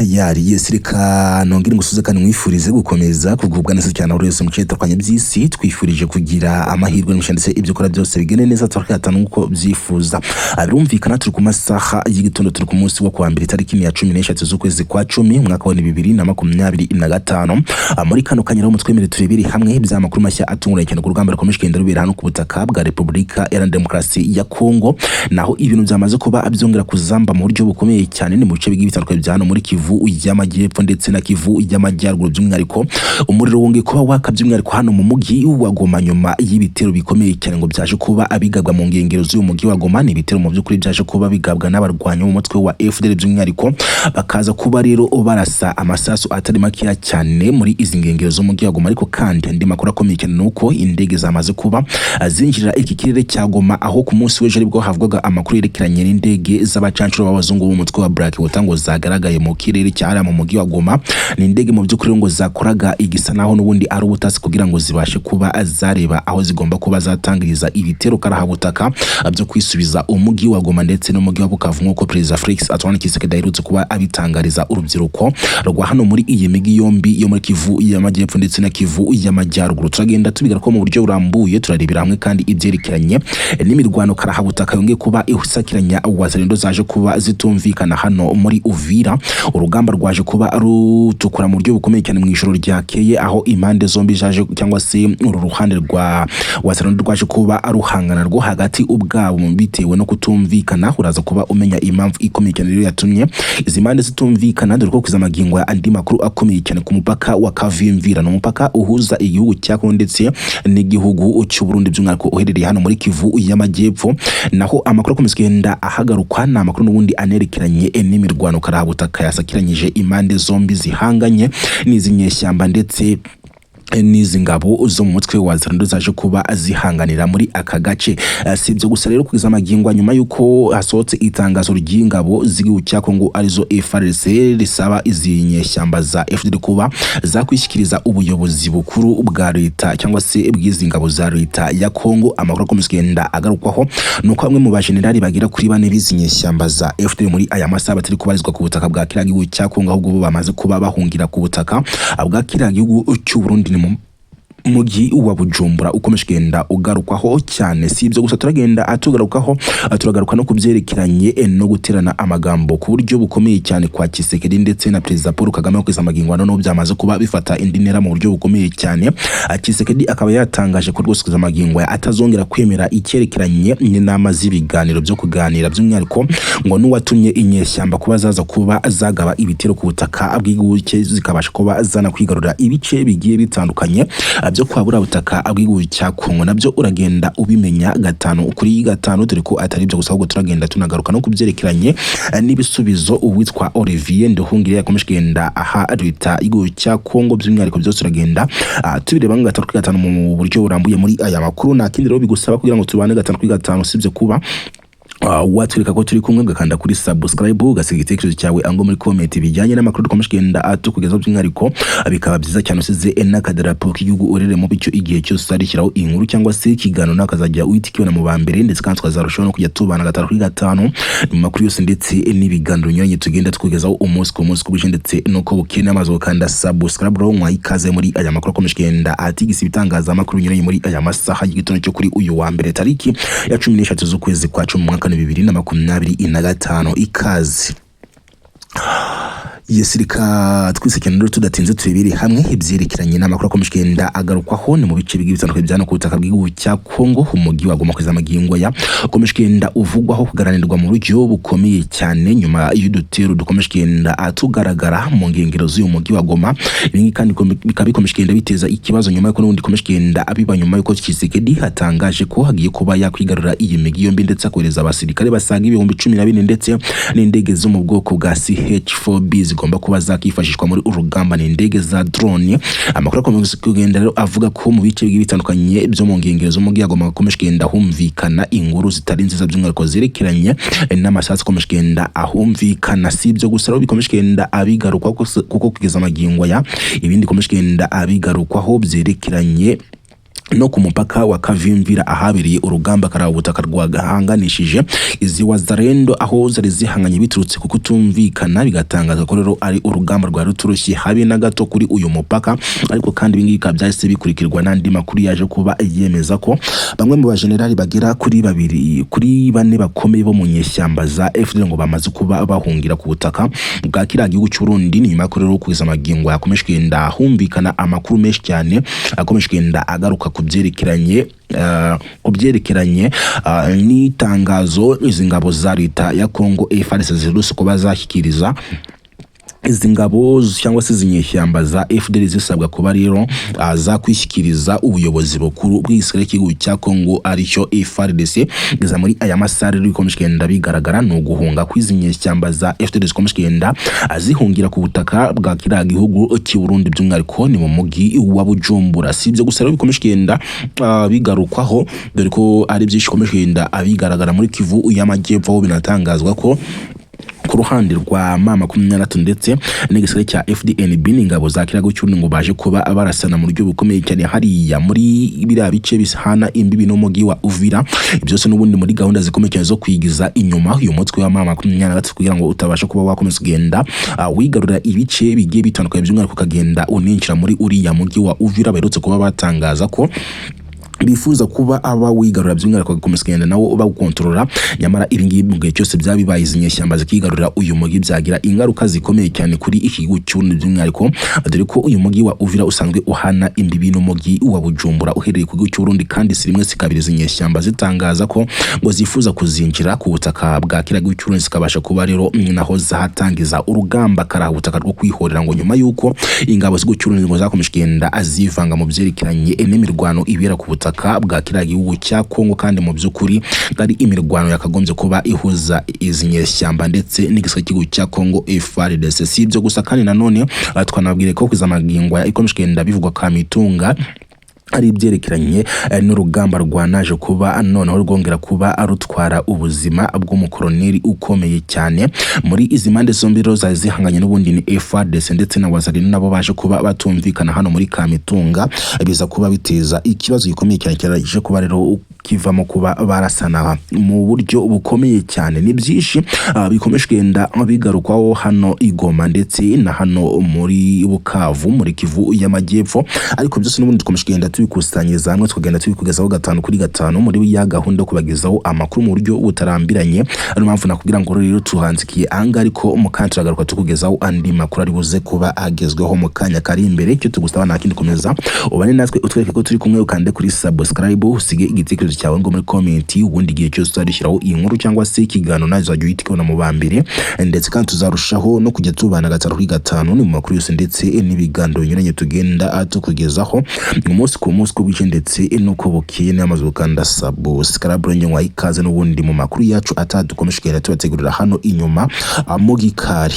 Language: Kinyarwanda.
Tayari, yes, reka nongere ngusuze kandi mwifurize gukomeza kugubwa neza cyane aho wese mu bice bitandukanye by'isi. Twifurije kugira amahirwe n'umugisha, ndetse ibyo ukora byose bigende neza turakatana nk'uko byifuza. Birumvikana turi ku masaha y'igitondo, turi ku munsi wo kuwa mbere, tariki ya 13 z'ukwezi kwa 10, umwaka wa 2025. Muri kano kanya rero mutwemere turebere hamwe by'amakuru mashya atunguranye cyane ku rugamba rukomeje kugenda rubera hano ku butaka bwa Repubulika Iharanira Demokarasi ya Kongo, naho ibintu byamaze kuba byongera kuzamba mu buryo bukomeye cyane. Ni mu bice bigiye bitandukanye bya hano muri Kivu y'Amajyepfo ndetse na Kivu y'Amajyaruguru. By'umwihariko umuriro wongeye kuba waka, by'umwihariko hano mu mujyi wa Goma, nyuma y'ibitero bikomeye cyane ngo byaje kuba bigabwa mu nkengero z'uyu mujyi wa Goma. Ni ibitero mu by'ukuri byaje kuba bigabwa n'abarwanyi b'umutwe wa FDLR, by'umwihariko bakaza kuba rero barasa amasasu atari makeya cyane muri izi nkengero z'umujyi wa Goma. Ariko kandi andi makuru akomeye cyane ni uko indege zamaze kuba zinjira iki kirere cya Goma, aho ku munsi w'ejo aribwo havugwaga amakuru yerekeranye n'indege z'abacancuro b'abazungu b'umutwe wa Black Water ngo zagaragaye mu kirere cya hariya mu mujyi wa Goma. Ni indege mu by'ukuri ngo zakoraga igisa naho n'ubundi ari ubutasi, kugira ngo zibashe kuba zareba aho zigomba kuba zatangiriza ibitero karahabutaka byo kwisubiza umujyi wa Goma ndetse n'umujyi wa Bukavu, nk'uko Perezida Felix Antoine Tshisekedi aherutse kuba abitangariza urubyiruko rwa hano muri iyi migi yombi yo muri Kivu y'Amajyepfo ndetse na Kivu y'Amajyaruguru. Turagenda tubigaruka mu buryo burambuye, turarebera hamwe kandi ibyerekeranye n'imirwano karahabutaka yongeye kuba isakiranya Wazalendo zaje kuba zitumvikana hano muri Uvira. Urugamba rwaje kuba rutukura mu buryo bukomeye cyane mu ijoro ryakeye, aho impande zombi zaje, cyangwa se uru ruhande rwa Wazalendo rwaje kuba ruhangana rwo hagati ubwabo bitewe no kutumvikana. Uraza kuba umenya impamvu ikomeye cyane rero yatumye izi mpande zitumvikana, dore ko kuza amagingo ya andi makuru akomeye cyane ku mupaka wa Kavimvira. Ni umupaka uhuza igihugu cya Kongo ndetse n'igihugu cy'u Burundi, by'umwihariko uherereye hano muri Kivu y'Amajyepfo. Naho amakuru akomeza kugenda ahagarukwa ni amakuru n'ubundi anerekeranye n'imirwano karahabutaka yasakiranyije impande zombi zihanganye n'izi nyeshyamba ndetse n'izi ngabo zo mu mutwe wa Wazalendo zaje kuba zihanganira muri aka gace. Si ibyo gusa rero, kugeza amagingo nyuma y'uko hasohotse itangazo ry'ingabo z'igihugu cya Kongo arizo FARDC risaba izi nyeshyamba za FDLR kuba zakwishyikiriza ubuyobozi bukuru bwa leta cyangwa se bw'izi ngabo za leta ya Kongo, amakuru akomeza kugenda agarukwaho nuko bamwe mu bajenerali bagera kuri bane b'izi nyeshyamba za FDLR muri aya masaha batari kubarizwa ku butaka bwa kiriya gihugu cya Kongo, ahubwo bo bamaze kuba bahungira ku butaka bwa kiriya gihugu cy'u Burundi, ni mu mujyi wa Bujumbura ukomeje kugenda ugarukwaho cyane. Si ibyo gusa turagenda tugarukaho, turagaruka no kubyerekeranye no guterana amagambo ku buryo bukomeye cyane kwa Tshisekedi ndetse na Perezida Paul Kagame, kugeza amagingo noneho byamaze kuba bifata indi ntera mu buryo bukomeye cyane. Tshisekedi akaba yatangaje ko rwose kugeza amagingo atazongera kwemera icyerekeranye n'inama z'ibiganiro byo kuganira, by'umwihariko ngo n'uwatumye inyeshyamba kuba zaza kuba zagaba ibitero ku butaka bw'igihugu cye, zikabasha kuba zanakwigarurira ibice bigiye bitandukanye byo kwa buriya butaka bw'igihugu cya Kongo. Nabyo uragenda ubimenya gatanu kuri gatanu, dore ko atari ibyo gusa, ahubwo turagenda tunagaruka no kubyerekeranye n'ibisubizo uwitwa Olivier Nduhungire yakomeje kugenda aha leta y'igihugu cya Kongo. By'umwihariko byose turagenda tubireba nka gatanu kuri gatanu mu buryo burambuye muri aya makuru. Nta kindi rero bigusaba kugira ngo tubane gatanu kuri gatanu usibye kuba watwereka ko turi kumwe, ugakanda kuri subscribe, ugasiga igitekerezo cyawe ango muri comment bijyanye n'amakuru dukomeje kugenda tukugezaho. By'umwihariko bikaba byiza cyane usize n'akadarapo k'igihugu ureremo, bityo igihe cyose uzarishyiraho inkuru cyangwa se ikiganiro nakazajya uhita ukibona mu ba mbere, ndetse kandi tukazarushaho no kujya tubana gatanu kuri gatanu mu makuru yose ndetse n'ibiganiro binyuranye tugenda tukugezaho umunsi ku munsi, ku bwije ndetse nuko bukeye. N'amazi gukanda subscribe rero, mwaha ikaze muri aya makuru akomeje kugenda atigisa ibitangazamakuru binyuranye muri aya masaha y'igitondo cyo kuri uyu wa mbere, tariki ya 13 z'ukwezi kwa 10, mu mwaka wa 2025. Ikaze. Yes, reka twisekene rero tudatinze turebere hamwe ibyerekeranye n'amakuru akomeje kugenda agarukwaho. Ni mu bice bigiye bitandukanye bya hano ku butaka bw'igihugu cya Kongo. Umujyi wa Goma kugeza amagingo aya ukomeje kugenda uvugwaho kugaranirwa mu buryo bukomeye cyane nyuma y'udutero dukomeje kugenda tugaragara mu nkengero z'uyu mujyi wa Goma. Ibi ngibi kandi bikaba bikomeje kugenda biteza ikibazo nyuma y'uko n'ubundi bikomeje kugenda biba nyuma y'uko Tshisekedi hatangaje ko hagiye kuba yakwigarurira iyi migi yombi, ndetse akohereza abasirikare basaga 14,000 ndetse n'indege zo mu bwoko bwa CH4B zigomba kuba zakifashishwa muri uru rugamba. Ni indege za drone. Amakuru akomeje kugenda rero avuga ko mu bice bigiye bitandukanye byo mu nkengero z'umujyi wa Goma hakomeje kugenda humvikana inkuru zitari nziza, by'umwihariko zerekeranye n'amasasu akomeje kugenda ahumvikana. Si ibyo gusa rero bikomeje kugenda abigarukwaho, kuko kugeza amagingo aya ibindi bikomeje kugenda abigarukwaho byerekeranye No ku mupaka wa Kavimvira ahabereye urugamba karabutaka rwagahanganishije izi Wazalendo, aho zari zihanganye biturutse ku kutumvikana, bigatangaza ko rero ari urugamba rwari ruturushye habe na gato kuri uyu mupaka. Ariko kandi ibi ngibi bikaba byahise bikurikirwa n'andi makuru yaje kuba yemeza ko bamwe mu bajenerali bagera kuri babiri kuri bane bakomeye bo mu nyeshyamba za FDL ngo bamaze kuba bahungira ku butaka bwa kiriya gihugu cy'u Burundi. Ni nyuma y'uko rero kugeza amagingo yakomeje kugenda humvikana amakuru menshi cyane akomeje kugenda agaruka ku byerekeranye n'itangazo izi ngabo za leta ya Congo FARDC ziherutse kuba zashyikiriza izi ngabo cyangwa se izi nyeshyamba za FDL, zisabwa kuba rero zakwishyikiriza ubuyobozi bukuru bw'igisirikare cy'igihugu cya Congo, aricyo FARDC. Kugeza muri aya masaha rero, bikomeje kugenda bigaragara ni uguhunga kw'izi nyeshyamba za FDL zikomeje kugenda zihungira ku butaka bwa kiriya gihugu cy'u Burundi, by'umwihariko ni mu mujyi wa Bujumbura. Si ibyo gusa rero bikomeje kugenda bigarukwaho, dore ko ari byinshi bikomeje kugenda bigaragara muri Kivu y'Amajyepfo, aho binatangazwa ko ku ruhande rwa M23 ndetse n'igisirikare cya FDNB n'ingabo za kiriya gihugu cy'Uburundi ngo baje kuba barasana mu buryo bukomeye cyane hariya muri biriya bice bihana imbibi n'umujyi wa Uvira. Byose n'ubundi muri gahunda zikomeye cyane zo kwigiza inyuma uyu mutwe wa M23 kugira ngo utabasha kuba wakomeza kugenda wigarurira ibice bigiye bitandukanye, by'umwihariko ukagenda uninjira muri uriya mujyi wa Uvira baherutse kuba batangaza ko bifuza kuba aba wigarura, by'umwihariko bagakomeza kugenda nawo bawukontorora. Nyamara ibi ngibi mu gihe cyose byaba bibaye, izi nyeshyamba zikigarurira uyu mujyi, byagira ingaruka zikomeye cyane kuri iki gihugu cy'Uburundi, by'umwihariko dore ko uyu mujyi wa Uvira usanzwe uhana imbibi n'umujyi wa Bujumbura uherereye ku gihugu cy'Uburundi. Kandi si rimwe si kabiri izi nyeshyamba zitangaza ko ngo zifuza kuzinjira ku butaka bwa kiriya gihugu cy'Uburundi, zikabasha kuba rero naho zahatangiza urugamba karabutaka rwo kwihorera, ngo nyuma y'uko ingabo z'igihugu cy'Uburundi ngo zakomeje kugenda zivanga mu byerekeranye n'imirwano ibera ku butaka bwa kiriya gihugu cya Kongo, kandi mu by'ukuri ari imirwano yakagombye kuba ihuza izi nyeshyamba ndetse n'igisirikare cy'igihugu cya Kongo FARDC. Si ibyo gusa kandi nanone, twanabwire ko kugeza amagingo aya ikomeje kugenda bivugwa Kamituga ari ibyerekeranye n'urugamba rwanaje kuba noneho rwongera kuba rutwara ubuzima bw'umukoroneri ukomeye cyane muri izi mpande zombi rero zari zihanganye. N'ubundi ni FARDC ndetse na Wazalendo, nabo baje kuba batumvikana hano muri Kamituga, biza kuba biteza ikibazo gikomeye cyane cyaje kuba rero kivamo kuba barasana mu buryo bukomeye cyane. Ni byinshi bikomeje kugenda bigarukwaho hano i Goma ndetse na hano muri Bukavu, muri Kivu y'Amajyepfo, ariko byose n'ubundi dukomeje kugenda tubikusanyiriza hamwe, tukagenda tubikugezaho gatanu kuri gatanu muri ya gahunda yo kubagezaho amakuru mu buryo butarambiranye. Ariyo mpamvu nakubwira ngo rero tuhanzikiye ahangaha, ariko mu kanya turagaruka tukugezaho andi makuru ari buze kuba agezweho mu kanya kari imbere. Icyo tugusaba nta kindi, komeza ubane natwe, utwereke ko turi kumwe, ukande kuri subscribe, usige igitekerezo cyawe ngo muri comment. Ubundi igihe cyose tuzadushyiraho iyi nkuru cyangwa se ikiganiro, nawe uzajya uhita ukibona mu ba mbere, ndetse kandi tuzarushaho no kujya tubana gatanu kuri gatanu ni mu makuru yose ndetse n'ibiganiro binyuranye tugenda tukugezaho umunsi ku munsi, uko bwije ndetse n'uko bukeye. N'amaze gukanda subscribe, njye ikaze n'ubundi mu makuru yacu atadukomeje kugenda tubategurira hano inyuma mu gikari.